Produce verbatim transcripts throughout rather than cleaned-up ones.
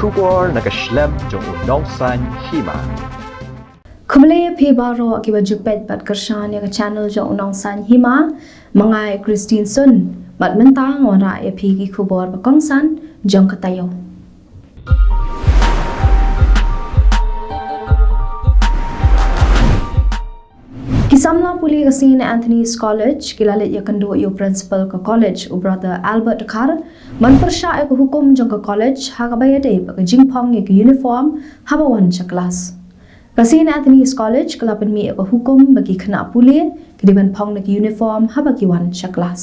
Khubor na ka shlem jong u Nongsaiñ Hima. Khublei ïa phi baroh kiba ju peit bad kyrshan ïa ka channel jong u Nongsaiñ Hima. Ma nga Christine Sun, bad mynta ngan wanrah ïa phi ki khubor ba kongsan jong ka taïew. Ki samla pule ka St Anthony's College ki la leit ïakynduh ïa u principal ka college, u Brother Albert Dkhar, ban pyrshah ïa ka hukum jong ka college ha kaba ïadei bad ka jingphong ïa ka uniform haba wan sha klas. Ka St Anthony's College ka la pynmih ïa ka hukum ba ki khynnah pule ki dei ban phong da ka uniform haba ki wan sha klas.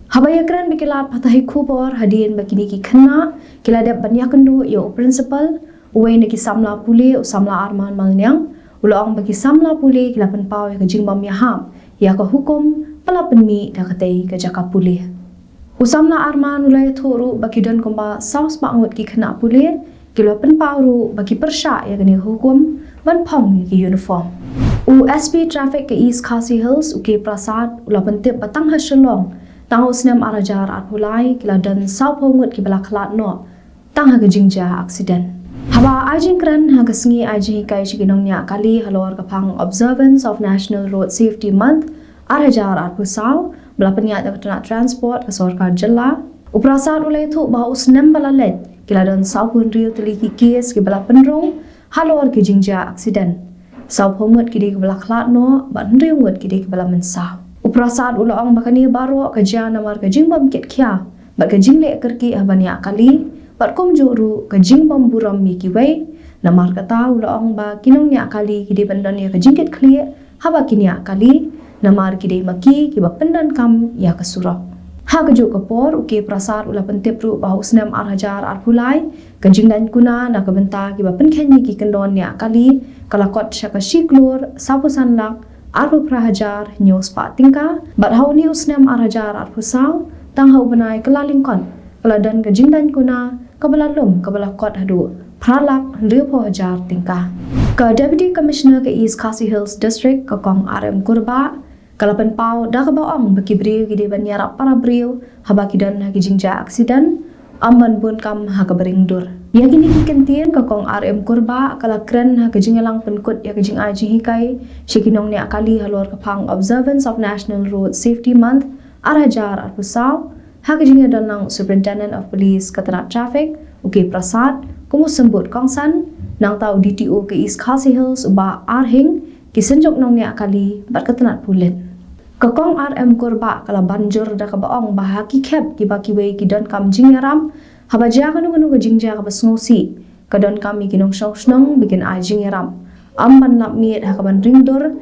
Haba ïakren bad ki lad pathai khubor hadien ba kine ki khynnah ki la dep ban ïakynduh ïa u principal, uwei na ki samla pule, u samla Arman Malniang, u la ong ba ki samla pule ki la pynpaw ïa ka jingbym ïahap ïa ka hukum ba la pynmih da katei ka jaka pule. U samla Arman u la ïathuh ruh ba ki don kumba saw spah ngut ki khynnah pule ki la pynpaw ruh ba ki pyrshah ïa kane ka hukum ban phong ïa ki uniform. U S P Traffic ka East Khasi Hills, u K Prasad, u la pyntip ba tang ha Shillong, tang ha u snem ar hajar arphew lai, ki la don sawphew ngut kiba la khlad noh tang ha ka jingjia accident. Haba ai jingkren ha ka sngi ai jinghikai sha ki nongñiah kali halor ka phang Observance of National Road Safety Month ar hajar arphew saw ba la pynïaid da ka tnat transport ka sorkar jylla, u Prasad u la ïathuh ba ha u snem ba la leit ki la don sawphew hynriew tylli ki case kiba la pynrung halor ki jingjia accident. Sawphew ngut ki dei kiba la khlad noh bad hynriew ngut ki dei kiba la mynsaw. U Prasad u la ong ba kane baroh ka jia namar ka jingbym kit khia bad ka jingleh kyrkieh ha ban ñiah kali, bad kumjuh ruh ka jingbym burom ïa kiwei. Namar kata u la ong ba ki nongñiah kali ki dei ban don ïa ka jingkitkhlieh haba ki ñiah kali, namar ki dei ma ki kiba pyndonkam ïa ka surok. Ha kajuh ka por, u K Prasad u la pyntip ruh ba ha u snem ar hajar arphew lai, ka jingdaiñ kuna na ka bynta kiba pynkheiñ ïa ki kyndon ñiah kali ka la kot sha ka shi klur sawphew san lak arphew phra hajar hynñiew spah tyngka, bad ha une u snem ar hajar arphew saw, tang ha u bnai Kyllalyngkot, ka la don ka jingdaiñ kuna kaba la lum kaba la kot haduh phra lak hynriewphew hajar tyngka. Ka Deputy Commissioner ka East Khasi Hills District, ka Kong R M Kurbah, ka la pynpaw da kaba ong ba ki briew ki dei ban ïarap para briew haba ki don ha ki jingjia accident, ym ban bun kam ha kaba ring dur. Ïa kine ki kyntien ka Kong R M Kurbah ka la kren ha ka jingïalang pynkut ïa ka jingai jinghikai sha ki nongñiah kali halor ka phang Observance of National Road Safety Month ar hajar arphew saw, ha ka jingïadon lang u Superintendent of Police ka tnat traffic, u K Prasad, kum u symbud kongsan, nangta u D T O ka East Khasi Hills, u Bah R Hing, ki synjuk nongñiah kali bad ka tnat pulit. Ka Kong R M Kurbah ka la ban jur da kaba ong ba ha ki khep kiba kiwei ki donkam jingïarap, haba jia kano kano ka jingjia kaba sngewsih, ka donkam ïa ki nongshong shnong ba kin ai jingïarap, ym ban lap miet ha kaban ring dur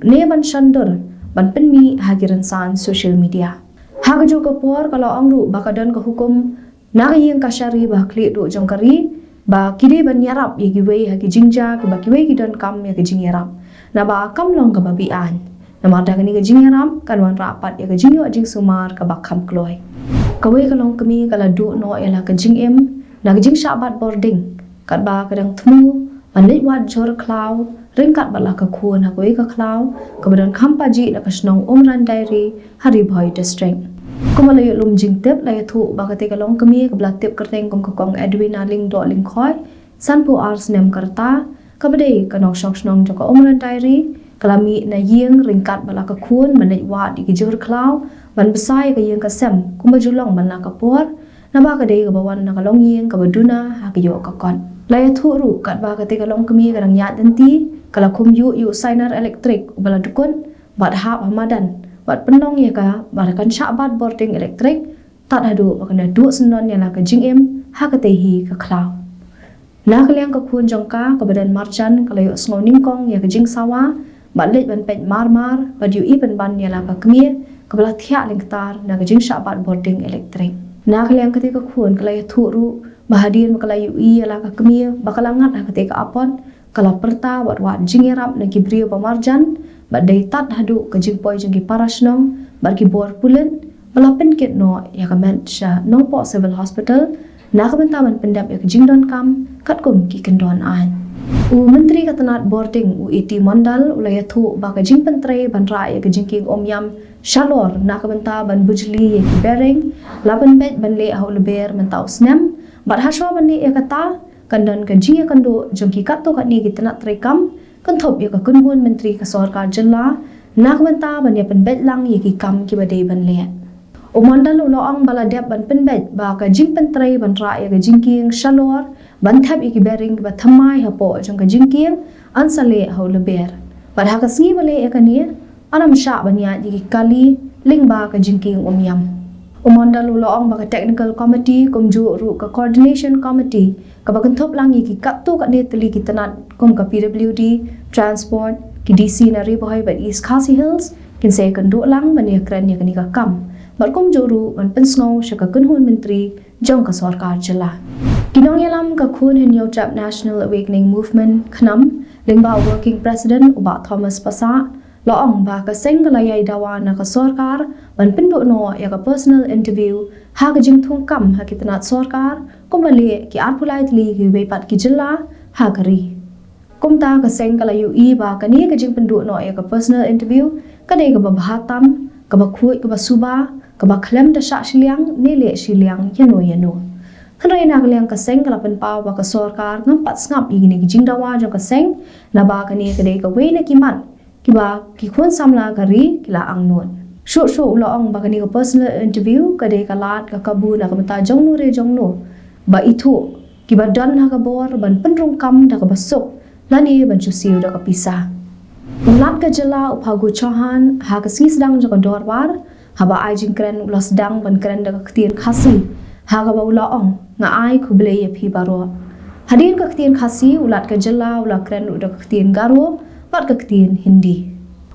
ne ban shon dur ban pynmih ha ki rynsan social media. Ha kajuh ka por ka la ong ruh ba ka don ka hukum na ka ïing kashari ba ha khlieh duh jong ka ri ba ki dei ban ïarap ïa kiwei ha ki jingjia kiba kiwei ki donkam ïa ka jingïarap. Naba kam long kaba bit aiñ, namar da kane ka jingïarap kan wanrah pat ïa ka jingïoh jingsumar kaba kham kloi. Kawei ka longkmie ka la duh noh ïa la ka jingim na ka jingshah bat bording katba ka dang thmu ban leit wad jhur khlaw ryngkat bad la ka khun ha kawei ka khlaw kaba don kham pajih na ka shnong Umran Diary ha Ri Bhoi District. Kumba la ïoh lum jingtip, la ïathuh ba katei ka longkmie kaba la tip kyrteng kum ka Kong Edwina Lyngdoh Lyngkhoi, sanphew ar snem ka rta, kaba dei ka nongshong shnong jong ka Umran Diary, ka la mih na ïing ryngkat bad la ka khun ban leit wad ïa ki jhur khlaw ban bsa ïa ka ïing ka sem kumba ju long man la ka por, naba ka dei kaba wan na ka longïing kaba duna ha ka ïoh ka kot. La ïathuh ruh katba katei ka longkmie ka dang ïaid lynti, ka la khum ïuh ïa u sainar elektrik uba la dkut bad hap ha madan bad pynlong ïa ka ba kan shah bat bording elektrik tad haduh ba kan da duh syndon ïa la ka jingim ha katei hi ka khlaw. Na ka liang ka khun jong ka kaba don marjan ka la ïohsngew nyngkong ïa ka jingsawa bad leit ban peit marmar bad ïohi pynban ïa la ka kmie kaba la thiah lyngktar na ka jingshah bat bording elektrik. Na ka liang katei ka khun ka la ïathuh ruh ba hadien ba ka la ïohi ïa la ka kmie ba ka la ngat ha katei ka apot, ka la pyrta bad wad jingïarap na ki briew ba marjan bad dei tad haduh ka jingpoi jong ki para shnong bad ki bor pulit ba la pynkit noh ïa ka met sha Nongpoh Civil Hospital na ka bynta ban pyndep ïa ka jingdonkam katkum ki kyndon aiñ. U Myntri ka tnat bording, u A T Mondal, u la ïathuh ba ka jingpyntrei ban rah ïa ka jingkieng umïam shalor na ka bynta ban bujli ïa ki bearing la pynbeit ban leh ha u lber mynta u snem, bad hashwa ban leh ïa kata ban don ka jingïakynduh jong ki katto katne ki tnat treikam kynthup ïa ka kynhun myntri ka sorkar jylla na ka bynta ban ïa pynbeit lang ïa ki kam kiba dei ban leh. U Mondal u la ong ba la dep ban pynbeit ba ka jingpyntrei ban rah ïa ka jingkieng shalor ban thep ïa ki bearing kiba thymmai hapoh jong ka jingkieng yn sa leh ha u lber. Bad ha ka sngi ba leh ïa kane, yn ym shah ban ïaid ïa ki kali lyngba ka jingkieng umïam. U Mondal u la ong ba ka technical committee kumjuh ruh ka coordination committee kaba kynthup lang ïa ki katto katne tylli ki tnat kum ka P W D, transport, ki D C na Ri Bhoi bad East Khasi Hills kin sa ïakynduh lang ban ïakren ïa kane ka kam. Bad kumjuh ruh ban pynsngew sha ka kynhun myntri jong ka sorkar jylla. Ki nongïalam ka Khun Hynñiewtrep National Awakening Movement, KHNAM, lyngba u Working President u Bah Thomas Passah, la ong ba ka seng ka la ïai dawa na ka sorkar ban pynduh noh ïa ka personal interview ha ka jingthung kam ha ki tnat sorkar kumba leh ki arphew lai tylli kiwei pat ki jylla ha ka ri. Kumta ka seng ka la ïohi ba kane ka jingpynduh noh ïa ka personal interview ka dei kaba bha tam, kaba khuid, kaba suba, kaba khlem da shah shiliang ne leh shiliang ïano ïano. Hynrei na ka liang ka seng ka la pynpaw ba ka sorkar ngam pat sngap ïa kine ki jingdawa jong ka seng, naba kane ka dei kawei na ki mat kiba ki khun samla ka ri ki la angnud. Shuh shuh u la ong ba kane ka personal interview ka dei ka lad ka kabu na ka bynta jong no re jong no ba ithuh kiba don ha ka bor ban pynrung kam da kaba suk lane ban shu siew da ka pisa. U Lat ka jylla u Phagu Chauhan ha ka sngi sdang jong ka dorbar haba ai jingkren u la sdang ban kren da ka ktien Khasi ha kaba u la ong, nga ai khublei ïa phi baroh. Hadien ka ktien Khasi u Lat ka jylla u la kren ruh da ka ktien Garo bad ka ktien Hindi.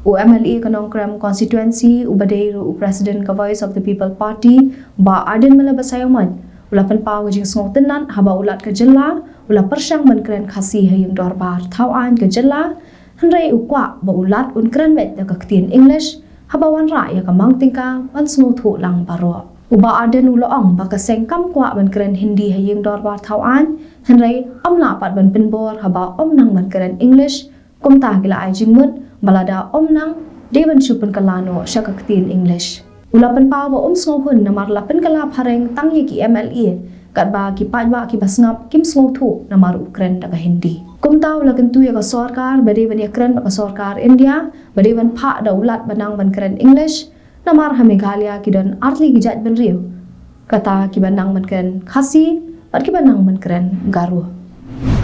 U M L A ka Nongkrem constituency uba dei ruh u President ka Voice of the People Party, Bah Ardent Miller Basaiawmoit, u la pynpaw ka jingsngewtynnat haba u Lat ka jylla u la pyrshang ban kren Khasi ha ïing dorbar thaw aiñ ka jylla, hynrei u kwah ba u Lat un kren beit da ka ktien English haba wanrah ïa ka mang tyngka ban sngewthuh lang baroh. U Bah Ardent u la ong ba ka seng kam kwah ban kren Hindi ha ïing dorbar thaw aiñ, hynrei ym lah pat ban pynbor haba ym nang ban kren English. Kumta ki la ai jingmut ba lada ym nang, dei ban shu pynkylla noh sha ka ktien English. U la pynpaw ba um sngewhun namar la pynkylla phareng tang ïa ki M L A, katba ki paidbah kiba sngap kim sngewthuh namar u kren da ka Hindi. Kumta u la kyntu ïa ka sorkar ba dei ban ïakren bad ka sorkar India ba dei ban phah da u Lat ba nang ban kren English, namar ha Meghalaya ki don artylli ki jaitbynriew, kata kiba nang ban kren Khasi bad kiba nang ban kren Garo.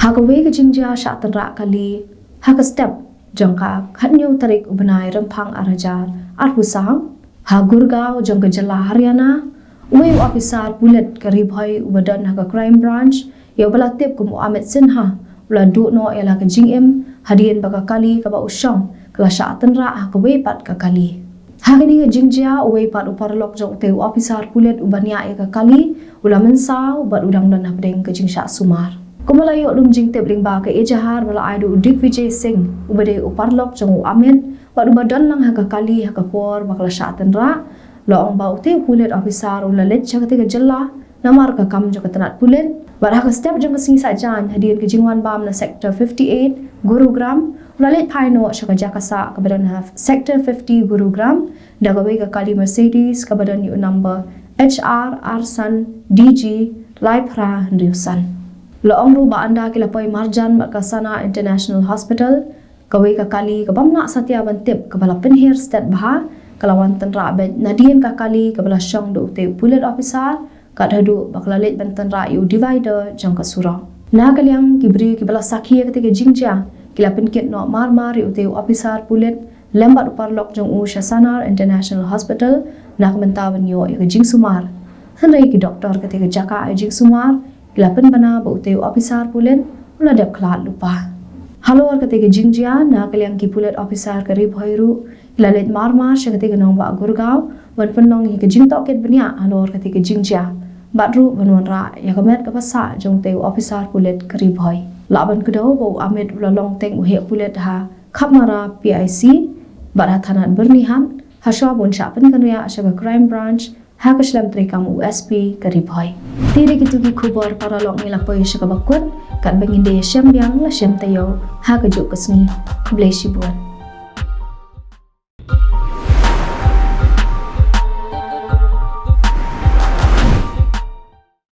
Ha kawei ka jingjia shah tynrah kali ha ka step jong ka khathynñiew tarik u bnai Rymphang ar hajar arphew saw, ha Gurgaon jong ka jylla Haryana, uwei u ophisar pulit ka Ri Bhoi uba don ha ka Crime Branch, ïa uba la tip kum u Amit Sinha, u la duh noh ïa la ka jingim hadien ba ka kali kaba u shong ka la shah tynrah ha kawei pat ka kali. Ha kane ka jingjia uwei pat u paralok jong utei u ophisar pulit uba ñiah ïa ka kali u la mynsaw bad u dang don hapdeng ka jingshah sumar. Kumba la ïoh lum jingtip lyngba ka ejahar ba la ai da u Digvijay Singh uba dei u paralok jong u Amit bad uba don lang ha ka kali ha ka por ba ka la shah tynrah, la ong ba utei u pulit ophisar u la leit sha katei ka jylla namar ka kam jong ka tnat pulit. Bad ha ka step jong ka sngi Saitjaiñ hadien ka jingwan bam na Sector fifty-eight Gurugram, u la leit phai noh sha ka jaka sah kaba don ha Sector fifty Gurugram da kawei ka kali Mercedes kaba don ïa u number H R ar san D G lai phra hynriew san. La ong ruh ba ynda ki la poi marjan bad ka Sanar International Hospital, kawei ka kali kabym lah satia ban tip kaba la pynher stet bha ka la wan tynrah beit nadien ka kali kaba la shong da utei u pulit ophisar, kat haduh ba ka la leit ban tynrah ïa u divider jong ka surok. Na ka liang ki briew kiba la sakhi ïa katei ka jingjia ki la pynkit noh marmar ïa utei u ophisar pulit lem bad u paralok jong u sha Sanar International Hospital na ka bynta ban ïoh ïa ka jingsumar. Hynrei ki doktor katei ka jaka ai jingsumar ki la pynbna ba utei u ophisar pulit u la dep khlad lypa. Halor katei ka jingjia na ka liang ki pulit ophisar ka Ri Bhoi ruh ki la leit marmar sha katei ka nongbah Gurgaon ban pynlong ïa ka jingtohkit bniah halor katei ka jingjia bad ruh ban wanrah ïa ka met kaba sah jong utei u ophisar pulit ka Ri Bhoi. Lah ban kdew ba u Amit u la long teng u heh pulit ha Khapmara P I C bad ha thanat Byrnihat hashwa ba un shah pynkynriah sha ka Crime Branch ha ka shlem treikam u S P ka Ri Bhoi. Te dei kito ki khubor paralok ngi la poi sha kaba kut, katba ngin da ïashem biang la shem taïew ha kajuh ka sngi. Khublei shibun.